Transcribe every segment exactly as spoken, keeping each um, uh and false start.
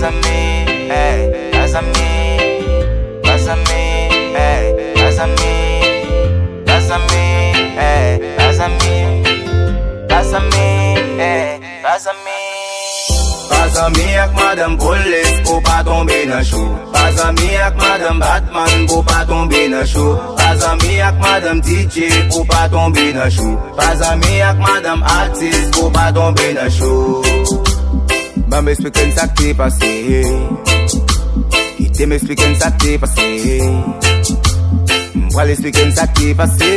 Zanmi, ey, pa zanmi, pa zanmi, ey, pa zanmi, pa zanmi, ey, pa zanmi, pa zanmi, ey, pa zanmi. Pa zanmi ak madanm polis pou pa tonbe nan cho. Pa zanmi ak madanm Batman pou pa tonbe nan cho. Pa zanmi ak madanm D J pou pa tonbe nan cho. Pa zanmi ak madanm atis pou pa tonbe nan cho. Ban m esplike n sa k te pase. Kite m esplike n sa k te pase. M pral esplike n sa k te pase.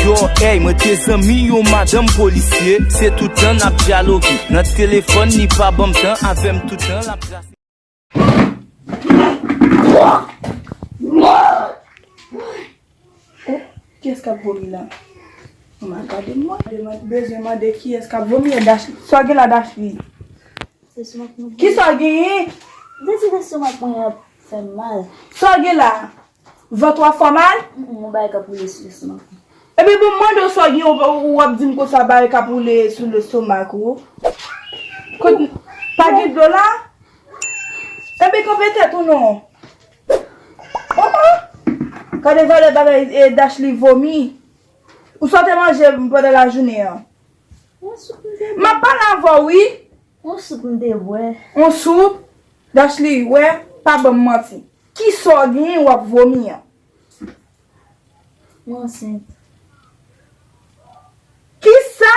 Yo, ey, mwen te zanmi yon madanm polisye. Se tout tan n ap dyaloge. Nan telefòn, li pa ban m tan, avè m tout tan l ap trase. Oh, kiyès k ap vomi la? Manman, gade m, mwen. Mwen bezwen mande kiyès k ap vomi. Dash, sa w gen la, Dashly? Lestomak mwen. Kisa w genyen? M te di lestomak mwen ap fè m mal. Sa w gen la? Vant ou ap fè w mal? Mm, mm, yon bagay k ap woule sou lestomak mwen. Epi bon, m mande w sa w gen, w, w ap di m konsa bagay k ap woule sou lestomak ou. Kot, pa gen dlo la? Epi kanpe tèt ou non. Oh, oh. Gade valè bagay, e, Dashly vomi. Ou sa w te manje pandan lajounen an? Yon soup m te bwè. M ap pale avè w, wi. Yon soup m te bwè. Yon soup? Dashly, wè, pa ban m manti. Kisa w genyen w ap vomi an? Mwen ansent. Kisa?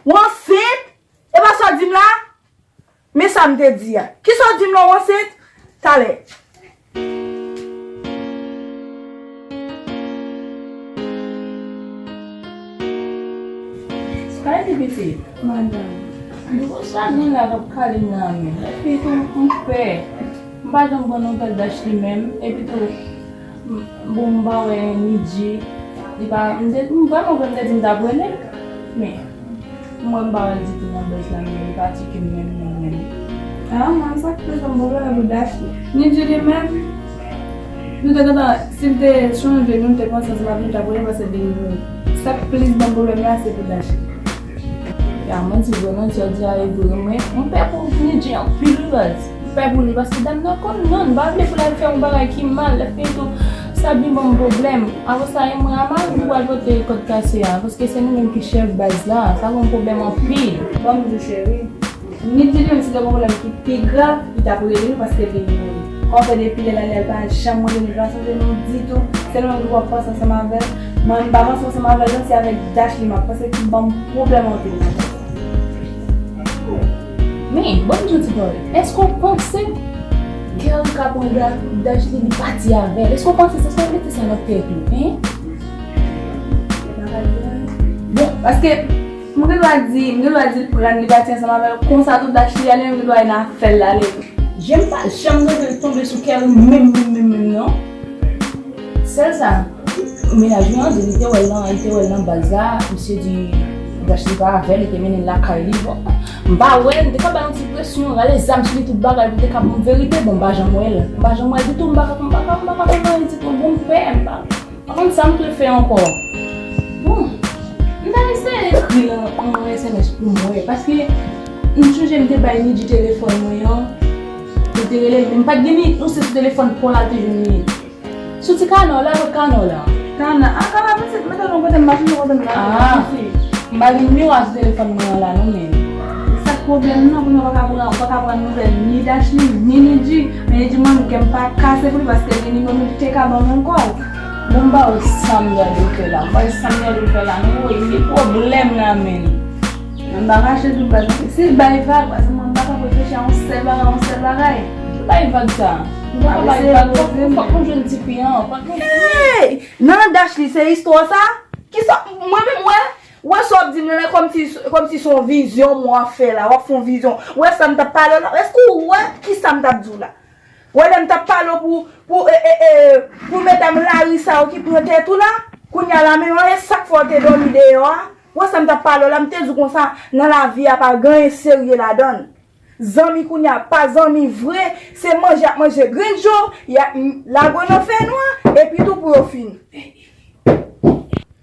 Ou ansent? E pa sa w di m la? Men sa m te di a. Kisa w di m la, ou ansent? Talè. Kay li pitit. Madanm. Gwo sa gen la k ap kale m nan men. Epi tou, m pè. M pa janm pran nouvèl Dashly menm. Epi tou, m, bon, m pa wè Nidji. Li pa, m te, m vrèman vre, m te di m t ap rele l. Men, m wè m pa wè l ditou nan buzz la, men li pa tcheke m menm, menm, menm. Ah, mwen, sa k fè sa m pwoblèm pou Dashly. Nidji li menm, nou te gentan, si l te chonje, nou te panse ansanm avè l, nou t ap rele paske li, sa k plis ban m pwoblèm la, se pou Dashly. Ya, mwen di vrèman, jodi a e vre, mwen, mwen pè pou Nidji anpil, wi, baz. Mwen pè pou li, paske dam nan konn nonm, m pa vle pou l al fè yon bagay ki mal, lè fini tou, sa byen ban m pwoblèm. Apre sa, e mwen a mari m pou al pote kòd kase a, paske se nou menm ki chèf baz la, sa ban m pwoblèm anpil. Ban m di w, cheri, Nidji li menm, si te gen yon pwoblèm ki pi grav, li t ap rele nou, paske li, kòm fè depi lè l ale, l pa janm rele nou, l pa sonje nou ditou, se nou menm ki pran panse ansanm avè l. Mwen, m pa panse ansanm avè l, non, se avèk Dashly m ap panse ki ban m pwoblèm anpil nan kè. Men, ban m di w ti pawòl. Èske w panse Kerry ka pran Da-, Dashly li pati avè l? Èske w panse sa, èske w mete sa nan tèt ou, en? Bon, paske m gen dwa di, m gen dwa di l pran li pati ansanm avè l. Konsa tou Dashly ale, m gen dwa nan afè l ale. Je m pa janm tande l tonbe sou Kerry menm, menm, menm, menm, non. Sèl sa, mennaj mwen an di, li te wè l nan, li te wè l nan baz la, misye di Dashly pa avè l, li te mennen l lakay li. Bon, m pa wè l, m te ka ba l yon ti presyon, rale zam sou li, tout bagay, pou l te ka ban m verite. Bon, m pa janm wè l. M pa janm wè l ditou, m pa ka, m pa ka, m pa ka konn anyen ditou. Bon, m pè, m pa, pa konn sa m dwe fè ankò. Bon, m ta eseye ekri l yon S M S pou m wè, paske m sonje m te bay Nidji telefòn mwen an, pou l te rele l, men m pa t gen minit, non, se sou telefòn pa w la l te jwenn minit. Sou ti kanal la, lòt kanal la. Kanal, ah, kanal pitit, mete non kote m, m pa sonje kote m la. Ah, m pa gen nimewo a sou telefòn mwen an la, non, men. Sa k pwoblèm nan, pou nou pa ka pran, pa ka pran nouvèl ni Dashly, ni Nidji. Men Nidji, mwen, kè m pa kase pou li, paske gen nimewo nou te ka ban m ankò. Bon, m pa wè sa m ta dwe fè la, m pa wè sa m ta dwe fè la, non, wi, gen pwoblèm la, men. M pa kache tou baz. Si bay vag, baz, mwen m pa ka reflechi a yon sèl bagay, yon sèl bagay. Bay vag sa. M pa bay vag. Fòk, fòk nou jwenn tifi an. Fòk nou... Hey! Nan Dashly, se istwa sa? Kisa, mwen menm, wè, wè sa w ap di m nan, kòmsi, kòmsi se yon vizyon mwen ap fè la. W ap fè yon vizyon. Wè sa m t ap pale w la? Èske w wè kisa m t ap di w la? Wè lè m t ap pale w pou, pou, e, e, e, pou medam lari sa yo ki pran tèt ou la, kounye a la menm, e sa k fè w te dòmi deyò a. Wè sa m t ap pale w la, m te di w konsa, nan lavi a pa gen anyen serye ladan l. Zanmi kounye a pa zanmi vre, se manje y ap manje grenn jo, y ap m-, lage w nan fènwa, epi tou pou yo fin.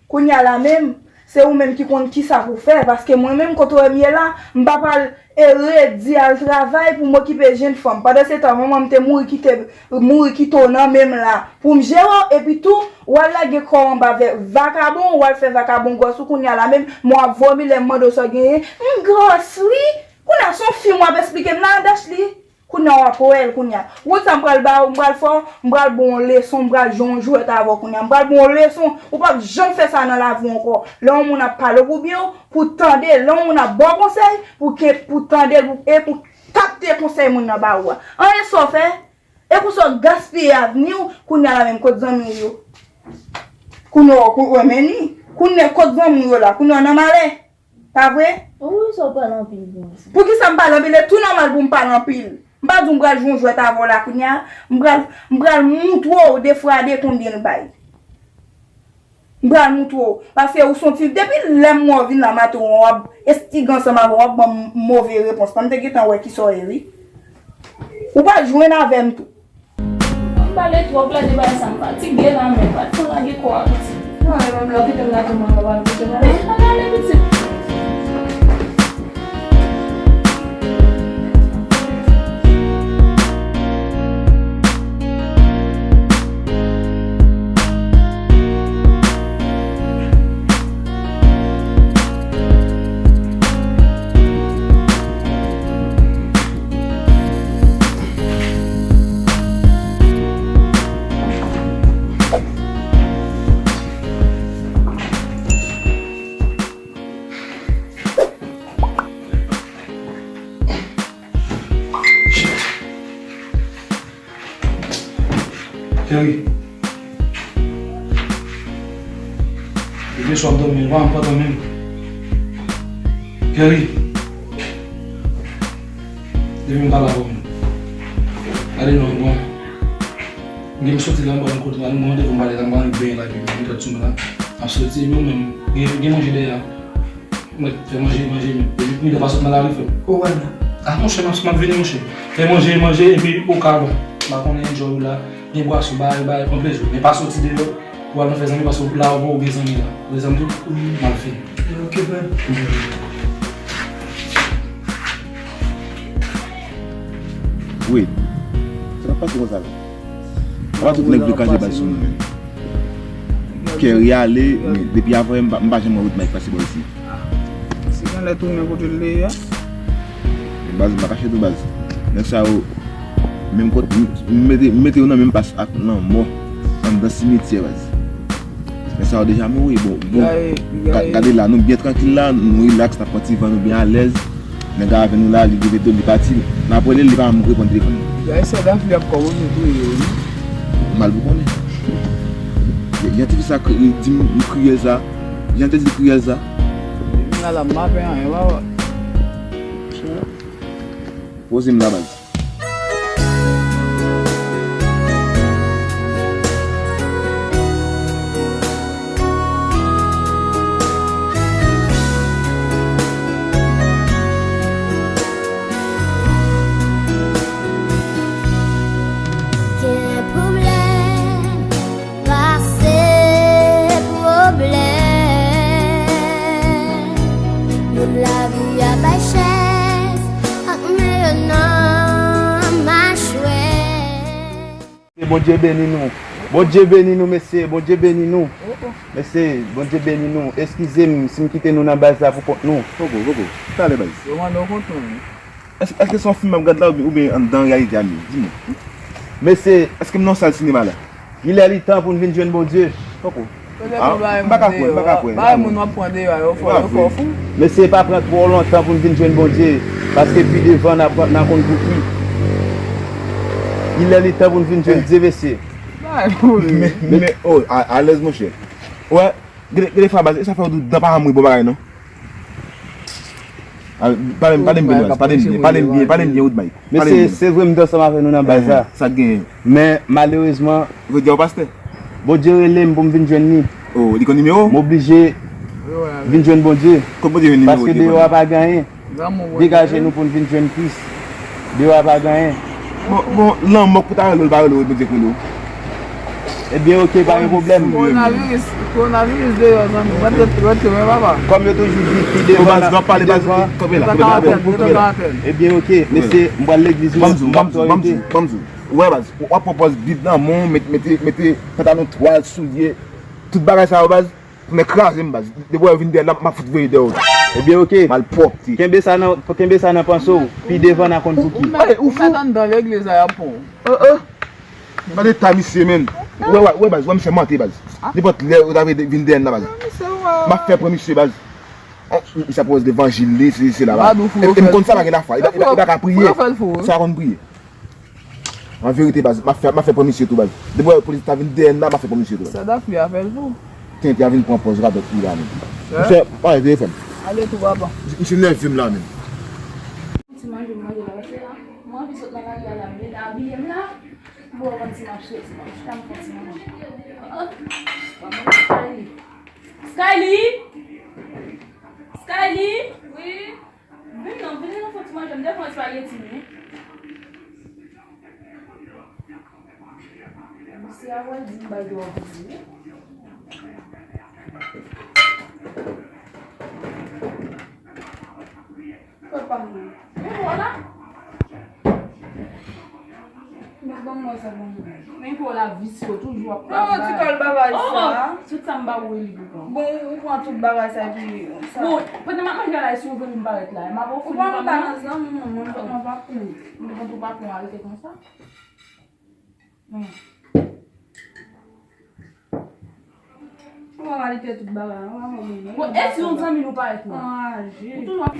Kounye a la menm, Se ou menm ki konn kisa pou fè, paske mwen menm kote w wè m ye la, m pa pral e redi al travay pou m okipe jenn fanm. Pandan se tan, manman m te mouri kite, mouri kite w nan men m la pou m jere w, epi tou, w al lage kò w anba vè-, vakabon, w al fè vakabon gwòs ou kounye a la menm, men w ap vomi lè m mande w sa w genyen. M gwòs wi! Kounye a se yon fim w ap esplike m la, Dashly. Kounye a w ap wè l kounye a. Ou konn sa m pral ba w, m pral fè w, m pral ba w yon leson, m pral jwe yon jwèt avè w kounye a. M pral ba w yon leson, ou p ap janm fè sa nan lavi w ankò. Lè yon moun ap pale w pou byen w, pou tande, lè yon moun ap ba w konsèy, pou ke, pou tande l, pou, e pou kapte konsèy moun nan ba ou a. Anyen sa w fè, e konsa w gaspiye avni w, kounye a la menm kot zanmi w yo. Kounye a, kou-, wè men ni, kounye a kot zanmi w yo la, kounye a w nan malè. Pa vre? Ou wi, sa w pale anpil pou mwen sa. Poukisa m pale anpil? E tou nòmal pou m pale anpil. M pa di w m pral jwe yon jwèt avè w la kounye a. M pral, m pral moutre w de fwa de konbyen l bay. M pral moutre w. Paske ou se yon ti, depi lè m wè w vin la maten w ap estigan ansanm avè w, w ap ban m move repons. Paske m te gentan wè kisa w ye wi. Ou pral jwenn avè m tou. Ann pale twòp, lage bagay sa, m fatige la, men pa t fon lage kò a pitit. Non, e menm lè w kite m la tou, mwen pa pral kite w ale. Ann ale pitit. Shit. Kerry. Depi swa ap dòmi, ou pa anpòtan menm. Kerry. Depi m pa la pou mwen. Gade non, bon. M gen m soti la, m pral yon kote, m pral yon randevou, m pral la, m pral benyen la, epi m ret sou mwen la. M ap soti, epi ou menm, gen, gen manje dèyè a. Mwen, fè manje, manje, men. Epi pou li pa sot nan lari, frè. Ou wè non. Ah, monchè, m ap, m ap vini, monchè. Fè manje, manje, epi ou ka, bon. M pa konnen enjoy ou la. Gen bwason, bay, bay, pran plezi w. Men pa soti deyò pou al nan fè zanmi, paske la ou gen zanmi la. Ou gen zanmi tou? Mal fini. Ok, frè. Wi. Sa k ap pase konsa la? Apa tout nèg vle kraze baz sou nou menm. Kerry ale, men depi avanyè m pa, m pa janm wè Wood Mike pase bò isi. Si gen lè tounen kote l te ye a. Men baz, m pa kache tou baz. Nèg sa yo, menm kot, m, m mete, m mete yo nan menm plas ak lanmò anndan simityè baz. Nèg sa yo deja mouri, bon, bon. Ga-, gade la, nou byen trankil la, nou rilaks, n ap pran ti van, nou byen alèz. Nèg la avè nou la, li rive do, li pati. N ap rele l, li pa janm reponn telefòn nan. Gade sa Dafli ap kòmanse touye yo wi. Mal pou konnen. Jan ti fi sa kri-, li di m, m kriyèl sa. Jan te di l kriyèl sa. Depi m la la, m pa fè anyen, pa wè. Poze m la, baz. Gen pwoblèm, pase pwoblèm. Moun lavi a bay chèz ak men yo nan machwè. Bondye beni nou. Bondye beni nou, mesye. Bondye beni nou. Mesye, Bondye beni nou. Eskize m si m kite nou nan baz la pou kont nou. Poko, poko. Talè, baz. Yo mande w kont nou. Èske, èske se yon fim m ap gad la oubyen, oubyen anndan reyalite a menm? Di m. Mesye, èske m nan sal sinema la? Li lè li tan pou n vin jwenn Bondye. Poko. Ah, m pa ka kwè, m pa ka kwè. Bay moun w ap pran deyò a yo fò, yo fò fou. Mesye, pa pran twò lontan pou n vin jwenn Bondye, paske pi devan n a pran, n a konn pou ki. Li lè li tan pou n vin jwenn Dye, mesye. Bay moun. Men, men, oh, a, alèz, monchè. Wè, gade, gade fwa baz, e sa fè w di w dan pa janm ri bon bagay, non? Ah, pale m, pale m byen, baz. Pale m byen, pale m byen, pale m byen, Wood Mike. Mesye, se vre m te ansanm avè nou nan baz la. Sa k genyen? Men, malerezman, Jodi a w pastè? Bondye rele m pou m vin jwenn li. Oh, li konn nimewo w? M oblije vin jwenn Bondye. Kot Bondye jwenn nimewo telefòn nan? Paske deyò a pa gen anyen. Degaje nou pou n vin jwenn Kris. Deyò a pa gen anyen. Bon, bon, lanmò k pou ta rele w, l pa rele w, Bondye k rele w. Ebyen, oke, pa gen pwoblèm. Kowonaviris. Kowonaviris deyò, zanmi. Mwen te, mwen te, mwen papa. Kòm yo toujou di, pi devan, baz, w ap pale, baz, kanpe la, kanpe la, kanpe la. Ebyen, oke, mesye, m pral legliz, m ap di w, m ap di w, m ap di w. Wè, baz, w ap pran pòz Bib nan men w, mete, mete, mete pantalon, twal, soulye, tout bagay sa yo, baz, pou nèg kraze m, baz. Depi w vin dèyè la, m ap fout voye dèyè w. Ebyen, oke. Malpwòpte. Kenbe sa nan, kenbe sa nan panse w. Pi devan n a konn pou ki. Ou mèt, ou mèt anndan legliz la, y ap pran w. Oh, oh. Gade eta misye, menn. Wè, wè, wè, baz, wè misye mante, baz. Nenpòt lè, ou ta vin dèyè n la, baz. M ap fè pran misye, baz. Oh, misye ap pran levanjil li, se, se la, baz. E, e m konn sa pa gen lafwa. Li pa, li pa, li pa ka priye. Sa konn priye. An verite, baz, m ap fè, m ap fè pran misye tou, baz. Depi wè polis ta vin dèyè n la, m ap fè pran misye tou, baz. Sa dap fè avè l tou. Tenten a vin pran pòz radòt li la, menn. Misye, pa rete telefòn. Ale tou, papa. Misye nève m la, menn. Ti manje, manje la, pase la. Mwen anvi sot nan lari a la, m vin abiye m la. Bon, mwen di m ap soti, mwen chita m fè ti manje. Oh, oh. Bon, mwen Skyly. Skyly! Skyly! Wi? Vin non, vin nou fè ti manje, m te fè yon espageti, wi. Misye a wè di m bay dwa pou di. Papa m nan. Men wala. Mwen ban mwen sa ban mwen. Men pou la visye toujou ap travay. Non, ti kòl bagay sa. Tout sa m ba ou li pou pran. Bon, ou pran tout bagay sa epi sa. Bon, pandan m ap manje la, si ou vle m parèt la, m ap ofri ou pa nan zanmi mwen, mwen pa pran. Mwen pa pran arete konsa. Bon, e si yon zanmi nou parèt nou? Anraje. Ou toujou ap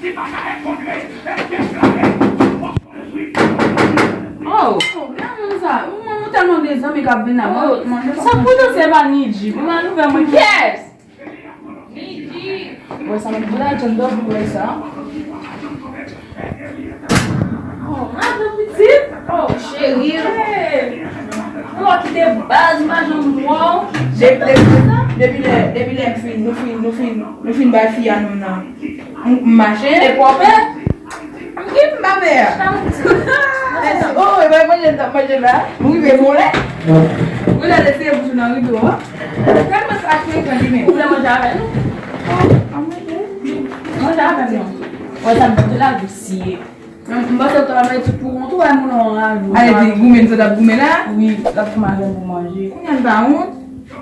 Oh! Oh, gade moun sa. Mwen, mwen tèlman gen zanmi k ap vin la, mwen manje sa. Sa pou nou se pa Nidji. Mwen al ouvè mwen. Yes! Wè sa, mwen la, John Doe, wè sa. Oh, madan pitit. Oh, cheri. Ou pa kite baz, m pa janm wè w. Depi, depi, depi lè, depi lè m fin, nou fin, nou fin, nou fin bay fi a non nan. M, m mache. E pwòp, e? M gen m pa pè a. Oh, e bay manje, m t ap manje la. M rive bon lè. Ou la eseye bouch ou nan rido a. Tèlman sa frekan li menm. Ou vle manje avè nou? Manje avè nou. Wè sa m di la visye. M panse w ta bay tout pou kont ou, bay moun anraje. Ale di goumen sa t ap goumen la? Wi, l ap fè m avè m pou manje. Kounye a l pa wont?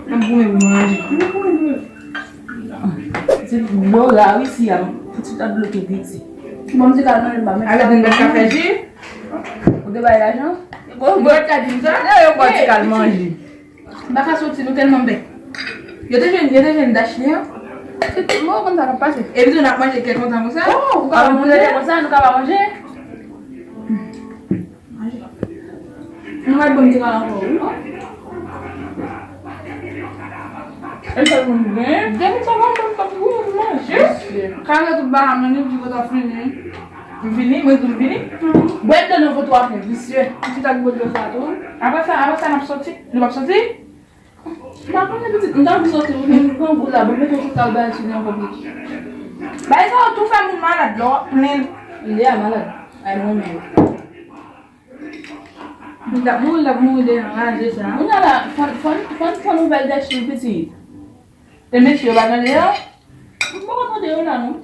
L ap goumen pou manje. Ti dlo la wi, si a fouti ta bloke piti. Bon, m di kal manje m pa met. Avè din bèt ka fè ji. Ou te bay lajan? Ou pa ka di m sa? Yo, yo, bon, ti kal manje. M pa ka soti, nou tèlman bèk. Yo te jwenn, yo te jwenn dach li an. Se tout mò konn sa k ap pase. Epi tou n ap manje kè kontan konsa. Oh, ou ka pa manje konsa, nou ka pa manje. Manje. Nou mèt ban m ti kal ankò, wi. E sa pou nou gen. Depi sa manje, m pa pou manje. Kare tout bagay, manje, di kontan fini. M vini, mwen di m vini. Bwè dlo nan vant ou ap fè visye. Ti tak bwè dlo sa tou. Apre sa, apre sa n ap soti. Nou p ap soti? M pa konnen pitit, m t anvi soti, ou vin grangou la, bon, mete yon ti kal bagay sou li ankò plis. Bagay sa yo tou fè moun malad, lè w ap plenn. Li a malad. Ay, mwen menm. M t ap mouri, l ap mouri de anraje sa. Kounye a la, fò n, fò n, fò n, fò n ouvè dèch li pitit. E mesye yo pa tande yo? M poko tande yo la non.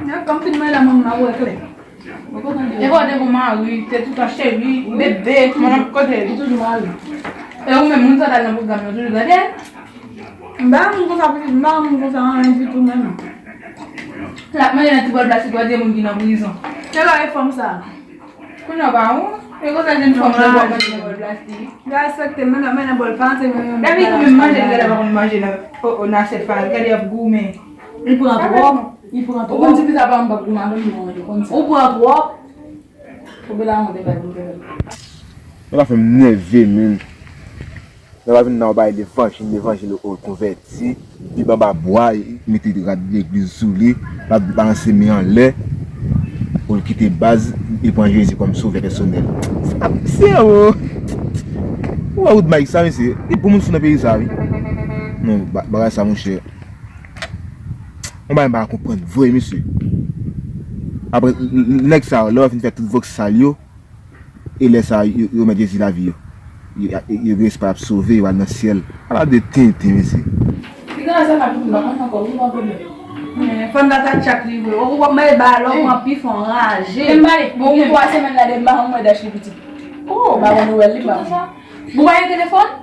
Nan kòm fin mwen la mwen m a wè klè. M poko tande yo. E bò de gon mari, te toutan cheri, bebe, tout moun ap kote li. Li toujou mari. E ou menm moun sa t al nan pwogram yo toujou gade? M pa moun konsa pitit, m pa moun konsa anyen ditou menm. L ap manje nan ti bòl plastik, wè de moun ki nan prizon. Kèl ore fanm sa? Kounye a w pa wont? E konsa jenn fanm nan w ap manje nan bòl plastik. Respekte, men nan, men nan bòl pa antre nan menm. Depi goumen manje, li genlè pa konn manje nan, o, o, nan asyèt pa l. Gade y ap goumen. Li pran twòp, li pran twòp. Ou konn ti pita pa m p ap goumen avè m, li pran manje konn sa. Ou pran twòp. Ou bela honte bay pou bela. Sa fè m nève, menn. Lè w ap vin nan w bay levanjil, levanjil, ou konvèti, Bib anba bwa, mete rad legliz sou li, l ap balanse men anlè, ou l kite baz, li pran Jezi kòm sovè pèsonèl. Sa misye o! Ou wè wout Mike sa, mesye? Li bon moun sou nan peyi sa, wi. Non, ba-, bagay sa, monchè. Yon bagay m pa konprann vre, mesye. Apre, n-, n-, nèg sa yo, lè yo fin fè tout vòksal yo, e lè sa yo, yo, yo mèt Jezi lavi yo. Yo, yo, yo gen espwa y ap sove, yo al nan syèl. Ala de tenten, mesye. Sa pa pitit, m pa konn ankò, wi, m pa konn. Men, fanm nan ta tchat li vre. Ou wè, mwen ba lò, mwen pi fon raje. Men m pale, bon, ou twa semèn la, depi m pa konn mwen dèch li pitit. Oh, m pa konn nouvèl li, m pa konn. Bon, pa gen telefòn?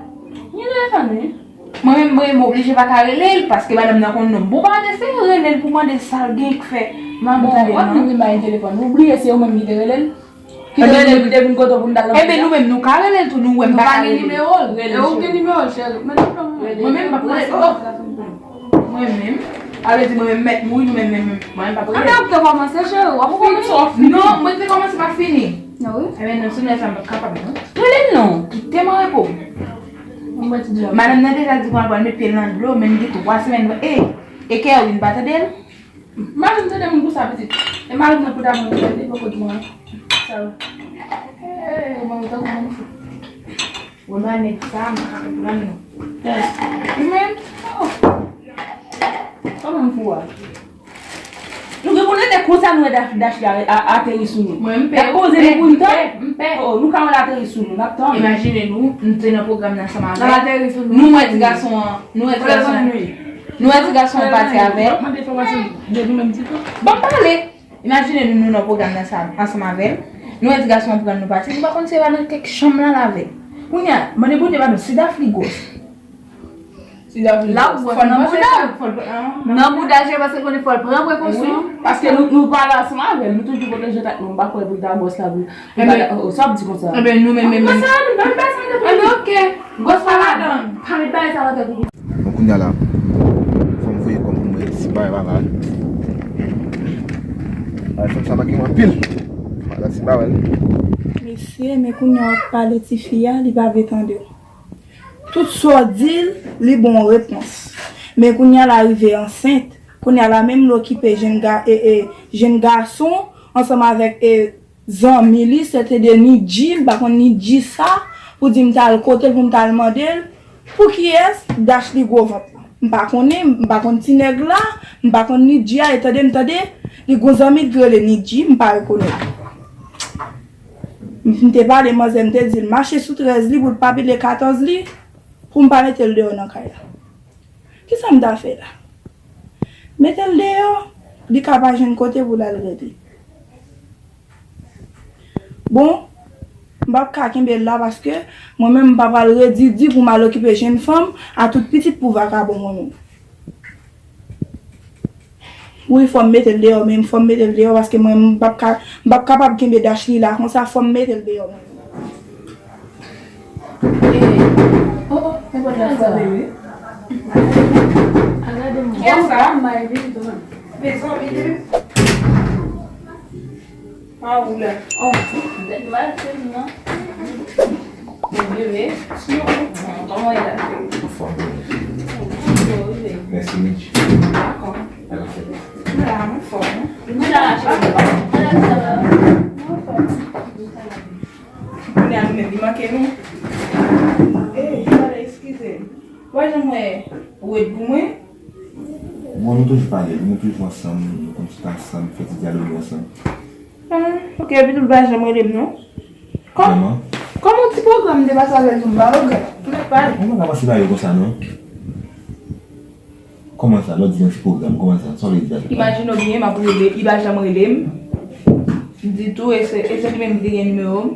Gen telefòn, wi. Mwen menm, mwen, m oblije pa ka rele l, paske madanm nan konn non m. Bon, pa eseye rele l pou mande l sa l gen k fè. Manman, tande non. Mwen menm, pa gen telefòn. Ou bliye se ou menm ki te rele l? Ki te rele l pou te vin kote w pou n t al nan... Ebyen, nou menm, nou ka rele l tou, nou wè m pa ka rele l. Nou pa gen nimewo l. E ou gen nimewo l, cheri. Men nou pran mwen. Mwen menm, m p ap rele l. Oh. Mwen menm. Sa vle di mwen menm mèt mouri, nou menm, menm, menm. Mwen menm p ap rele l. Anben, ou te kòmanse, cheri. W ap fini. Non, mwen te kòmanse, m ap fini. Ah wi? Ebyen, non, sou nèg sa, m p ap kapab, non. Rele l non, kite m an repo. Madanm nan deja di pou l pral met pye l nan dlo, men li gen twa semèn. E, e Kerwin pa tande l? Madanm tande moun konsa pitit. E madanm nan pou ta mwen tande, poko di mwen. Sa yo. Eh, mwen tankou moun fou. Wè manèg sa, m pa konprann non. Yes. Ou menm? Oh. Kòman m fou a? Nou gen pou n rete konsa, nou wè Dach-, Dachli a, a, ateri sou nou. Mwen, m pè. L ap poze nou pou n tann. M pè, m pè. Oh, nou ka wè l ateri sou nou, n ap tann. Imajine nou, nou te nan pwogram nan ansanm avè l. L ap ateri sou nou. Nou wè ti gason an, nou wè ti gason an. Nou wè ti gason an pati avè l. Mande enfòmasyon de nou menm ditou. Ban m pale. Imajine nou, nou nan pwogram nan sa, ansanm avè l. Nou wè ti gason an pran nou pati. Nou pa konn si se pa nan kèk chanm la l avè l. Kounye a, mande Bondye padon, si Dachli gwòs. Si Dachli gwòs. L ap gwòs nan bouda. Nan bouda, se paske konnen fò l pran prekosyon. Wi, paske nou, nou pale ansanm avè l, nou toujou pwoteje tèt nou. M pa kwè pou l ta gwòs la, pou, pou l ta, oh, sa w ap di konsa? Ebyen, nou menm, menm, menm. Konsa, nou pa met bagay sa nan tèt nou. Ebyen, oke. Gwòs pa ladan. Pa met bagay sa nan tèt ou. Bon, kounye a la, fò m voye kò m pou m wè si bagay pa mal. Ay, fanm sa manke m anpil. Madan si bagay. Mesye, men kounye a w ap pale tifi a, li pa vle tande w. Tout sa w di l, li ba w repons. Men kounye a la rive ansent. Kounye a la menm l okipe jenn ga-, e, e, jenn gason ansanm avèk, e, zanmi li, se te de Nidji, m pa konn Nidji sa, pou di m t al kote l pou m t al mande l, pou kiyès Dachli gwo vant lan. M pa konnen, m pa konn ti nèg la, m pa konn Nidji a, e tande m tande, li gon zanmi l ki rele Nidji, m pa rekonèt. M, m te pale manzè, m te di l mache sou trèz li pou l pa pile katòz li, pou m pa mete l deyò nan kay la. Kisa m ta fè la? Mete l deyò, li ka pa jwenn kote pou l al rete. Bon, m p ap ka kenbe l la paske mwen menm m pa pral redi di pou m al okipe jenn fanm a tout pitit pou vakabon mwen menm. Wi, fò m mete l deyò, men fò m mete l deyò paske mwen m p ap ka, m p ap kapab kenbe Dachli la konsa, fò m mete l deyò mwen. Eh, oh, oh, se pa sa. Gade mwen. Kiyès sa? Mezanmi, depi pa ou la. Oh, tèt mal fè m non. Mwen bebe. Kòman e la? Anfòm. Mèsi, Mitch. Dakò. Ala fèt. Mwen la, mwen fò, non. Mwen la, cheri. Mwen la, sa va. Mwen fò. Kounye a nou menm, li manke nou. Eh, pale, eskize m. Ou wè jan mwen red pou mwen? Bon, nou toujou pale, nou toujou ansanm, nou konn sot ansanm, fè ti dyaloge ansanm. Ah, ok, epi tou l pa janm rele m non. Kòm, kòm yon ti pwogram m te pase avè l tou, m pa regrèt. M mèt pale. Ou pa ka panse bagay yo konsa non. Kòman sa? Lè w di yon ti pwogram, kòman sa? Sa w vle di la? Imajine w byen, m ap rele, li pa janm rele m. M di tou, e se, e se li menm ki te gen nimewo m.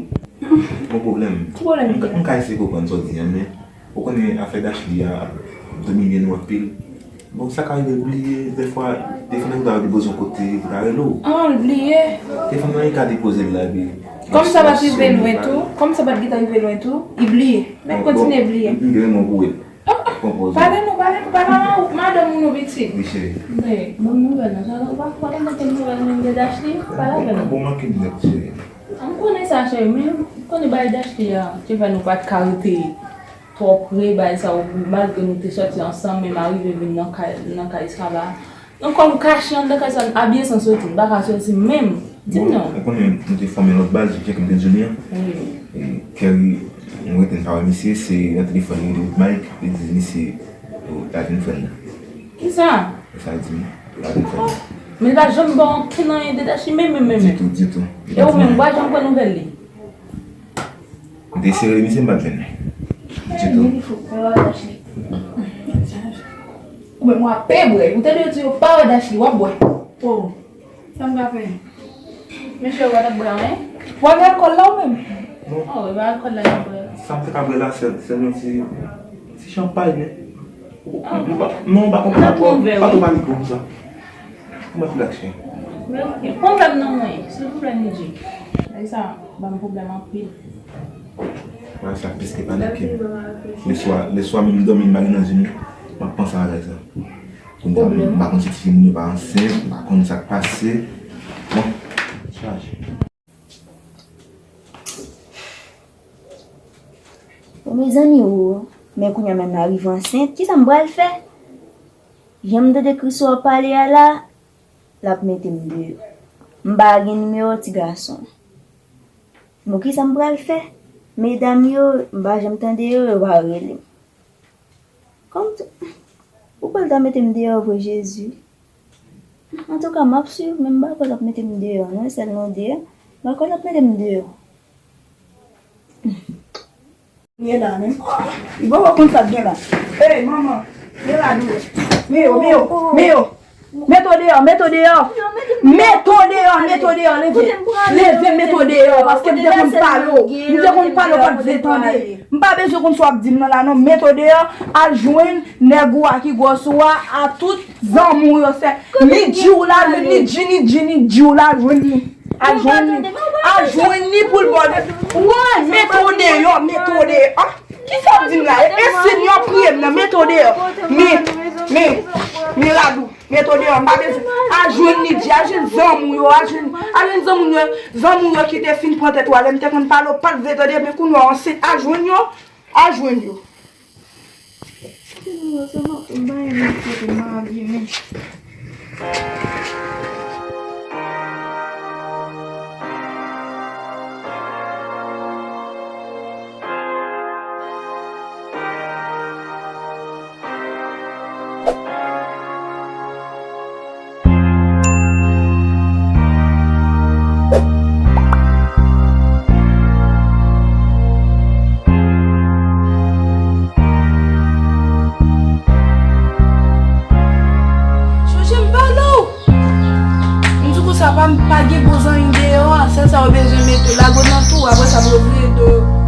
Gon pwoblèm. Ki pwoblèm ki gen? M ka eseye konprann sa w di a, men ou konnen afè Dachli a ap domine nou anpil. Bon, sa ka rive l bliye, dèfwa, dèfwa nèg ou ta depoze yon kote, pou ta rele w. Ah, l bliye? Telefòn nan li ka depoze l la, epi... Kòm sa pa t rive lwen tou, kòm sa pa t gentan rive lwen tou, li bliye. Mèt kontinye bliye. M gen yon mo pou ou. Oh, oh, pale nou, pale nou, pale a madanm ou non pitit. Wi, cheri. Bon, ban m nouvèl nan. Sa ou pa, pa konn okenn nouvèl menm de Dachli, pale avè nou. Bon, manke m nèt, cheri. M konnen sa, cheri, men ou konnen bagay Dachli a, te fè nou pa t ka rete twò pre, bagay sa yo, malgre nou te sòti ansanm, men m arive vin nan kay, nan kay sa la. Ankò m kache anndan kay sa, abiye san soti, m pa ka soti menm. Di m non. Bon, ou konnen nou te fòme lòt baz, Jack and Virginia. Wi. E Kerry, nou rete n pa wè misye, se nan telefòn li rele Mike, li di misye, oh, l al jwenn frè l la. Kisa? E sa l di m, l al jwenn frè l la. Men l pa janm ba w okenn anyen de Dachli menm, menm, menm. Ditou, ditou. E ou menm, ou pa janm pran nouvèl li? M te eseye rele misye, m pa t jwenn li. Ditou. Li fou, men bagay Dachli. Bon, Ou menm w ap bwè. Ou tande yo di yo pa wè Dashley, w ap bwè. Oh, sa m ka fè? Mesye, w pa t ap bwè anyen? W ap bwè alkòl la ou menm? Oh, e pa alkòl la m bwè. Sa m te ka bwè la, se, se yon ti, ti chanpay, men. Ah. M pa, non, m pa konprann. N ap pran yon vè, pa wi. Tou pale gwo konsa. Kòman ti black chè? Men ok. Pwoblèm nan mwen, silvouplè, Nidji. Ay sa, ban m pwoblèm anpil. Bagay sa plis ke panike m. Leswa, leswa menm dòmi m pa gen nan je m. M ap panse a bagay sa. Kounye a, m pa konn si timoun yo pa ansent, m pa konn sa k pase. Bon, chaje. Bon, mezanmi, o, men kounye a menm la rive ansent, kisa m pral fè? Jan m tande Christo ap pale a la, l ap mete m deyò. M pa gen nimewo ti gason. Bon, kisa m pral fè? Medam yo, m pa janm tande yo, yo pa rele m. Kòm t-, ou pral ta mete m deyò vre, Jezi. Antouka, m ap swiv, men m pa kwè l ap mete m deyò, non, e sèl nou de a. M pa kwè l ap mete m deyò. Ye la menm. Li poko konn sa k gen la. Ey, manman, men Radou. Men yo, men yo, men yo. Mete w deyò, mete w deyò. Mete w deyò, mete w deyò, leve. Leve, mete w deyò, paske m te konn pale w. M te konn pale w, pa t vle tande. M pa bezwen konn sa w ap di m nan la non, mete w deyò, al jwenn nèg ou a ki gwòs ou a, a tout zanmi w yo, se Nidji w la jwenn, Nidji, Nidji, Nidji w la jwenn li. Al jwenn li. Al jwenn li pou l ba w de. Woy, mete w deyò, mete w deyò. Ah, kisa w di m la? E, e Senyè priye m nan, mete w deyò. Men, men, men Radou, mete w deyò, m pa bezwen. Al jwenn Nidji, al jwenn zanmi w yo, al jwenn, al jwenn zanmi w yo, zanmi w yo ki te fin pran tèt ou a, lè m te konn pale w, pa t vle tande, men kounye a w ansent, al jwenn yo, al jwenn yo. Tèlman sa m ap bay men kote mari men. Chonje m pale w. M di konsa, pa, pa gen bon zanmi deyò a. Sèl sa yo bezwen mete, lage w nan twou, apre sa pou yo vire do yo.